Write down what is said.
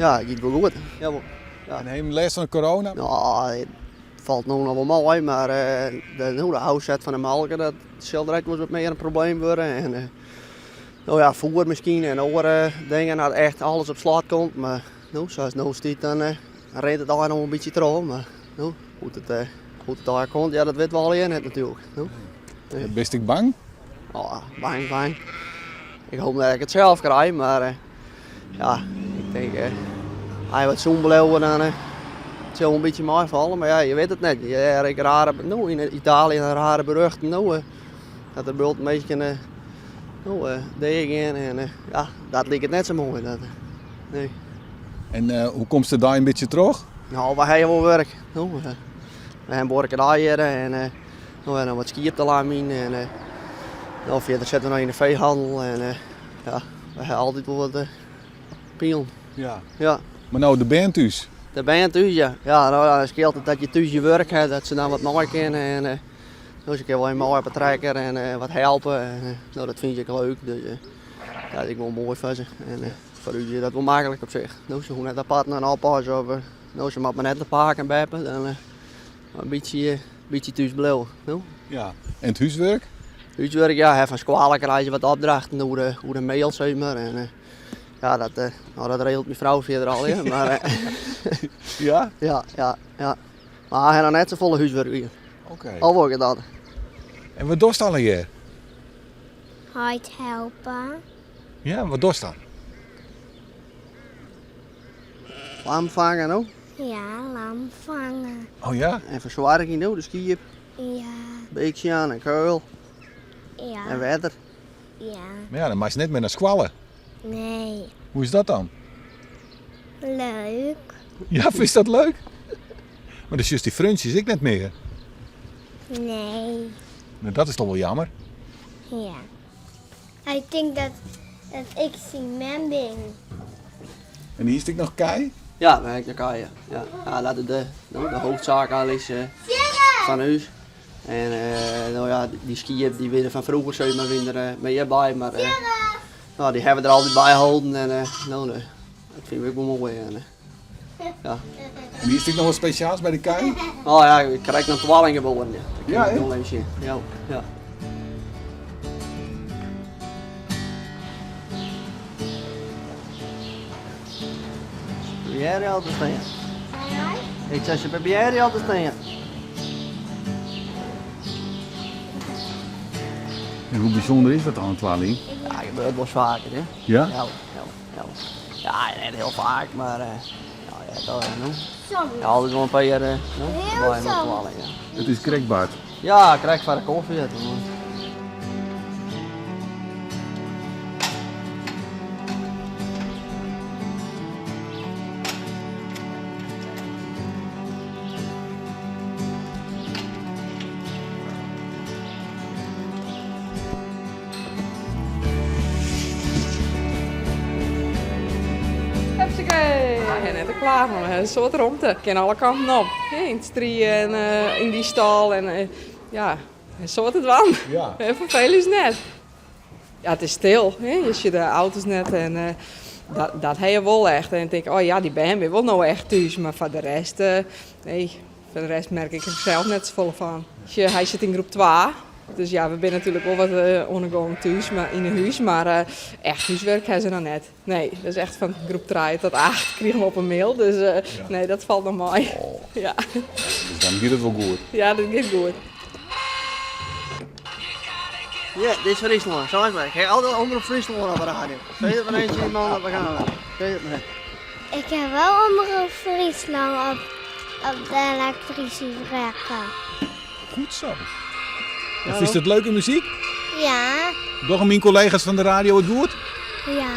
Ja, it giet wol goed. Ja, ja. En ha jim lêst fan de corona? No, it falt no noch wol mei, mar de, no, de ôfset fan de molke, dat sil direkt wol wat mear in probleem wurde. En no ja, foer miskien en oare dingen, as echt alles op slot komt. Mar no, sa as it no stiet, dan rint it allegear noch wol in bytsje troch. Mar no, hoe't it, hoe't it allegear komt, ja, dat witte we allegear net natuerlik. No. Nee. Bist ek bang? Oh, bang, bang. Ik hoop net dat ik it sels krij, mar ja, ik tink as je wat sûn bliuwe, dan it sil wol in bytsje meifalle. Mar ja, je witte it net. Je hearre ek rare, no, yn Italië rare berjochten no, dat der bult minsken no, dea gean en ja, dat liket net sa moai. Dat, nee. En hoe komst de dei in bytsje troch? No, we hawwe wol wurk. No, we hawwe in buorkerij hjir en no, we hawwe noch wat skiep te lamjen en no, fierder sitte we noch yn de feehannel en ja, we hawwe altyd wol wat pielen. Ja. Ja. Mar no de bern thús? De bern thús, ja. Ja, no, dan skeelt it dat je thús je wurk ha, dat se dan wat mei kinne en no, se kinne wol even mei op de trekker en wat helpe en no, dat fine se ek leuk, dus ja, dat is ek wol moai foar se. En foar ús is dat wol maklik op sich. No, se hoege net apart nei in oppas of no, se moatte mar net nei pake en beppe, dan in bytsje, bytsje thús bliuwe. No. Ja, en it húswurk? Húswurk, ja, ha fan skoalle krije se wat opdrachten oer de, oer de mail, sis mar. En ja, dat, no, dat regelt myn frou fierder allegear. Mar, Ja? ja, ja, ja. Mar hy hat noch net safolle húswurk dien. Oké. Al wol ik it dat. En wat dochst allegear? Heit helpe. Ja, wat dochst dan? Lam fange no. Ja, lam fange. Oh ja? En fersoargje no, de skiep. Ja. Beek jaan en kuil. Ja. En wetter. Ja. Mar ja, dan meist net mear nei skoalle. Nee. Hoe is dat dan? Leuk. Ja, fynst dat leuk? Mar dan sjochst dy freontsjes ek net mear. Nee. No, dat is toch wol jammer? Ja. Hy tinkt dat, dat ik syn mem bin. En hiest ek noch kij? Ja, we ha ek noch kij, ja. Ja, ja dat is de, no, de hoofdzaak eigenlijk eh, fan ús. En eh, no ja, dy skiep dy binne fan froeger sis mar wiene der mear by, mar eh, no, dy hawwe we der altyd by holden en eh, no, dat fine we ek wol moai. En, ja. En hiest ek noch wat spesjaals by de kij? Oh ja, ik krij noch twalling geboren. Ja, dat Ja, kin ik hè? wol even sjen. Ja, ja. Probearje al te stean. Ik sei, se probearje al te stean. En hoe bysûnder is dat dan, in twalling? Ja, dat gebeurt wol faker, hè? Ja? Ja, ja, ja. Ja, net hiel faak, mar ja, ja, toch, no. Soms. Ja, altyd wol in pear, no, Hiel by in soms. twalling, ja. It is krekt bard. Ja, krekt foar de kofje. Hupsakee! We ha net te klagen, we ha in soad romte. Kin alle kanten op. Yn it strie en yn dy stâl en ja, in soad te dwaan. Ja. Ferfele ús net. Ja, it is stil, hè. Je sjogge de auto's net en dat, dat ha je wol echt. En ik tink, oh ja, dy bern binne wol no echt thús. Mar foar de rest, nee, foar de rest merk ik der sels net safolle fan. Sjoch, hy sit yn groep twa, dus ja, we binne natuerlik wol wat oan 'e gong thús, mar yn 'e hûs, mar echt húswurk ha se noch net. Nee, dat is echt fan groep trije tot acht krigen we op 'e mail, dus nee, dat falt noch mei. Ja. Dus dan giet it wol goed? Ja, dat giet goed. Ja, dit is Fryslân. Seis mar. Ik ha altyd Omrop Fryslân op de radio. Sis it mar eens tsjin dy man dat we gaan. Sis it mar. Ik ha wol Omrop Fryslân op, op de elektryske wekker. Goed zo. En fynst it leuke muzyk? Ja. Dogge myn kollega's fan de radio it goed? Ja.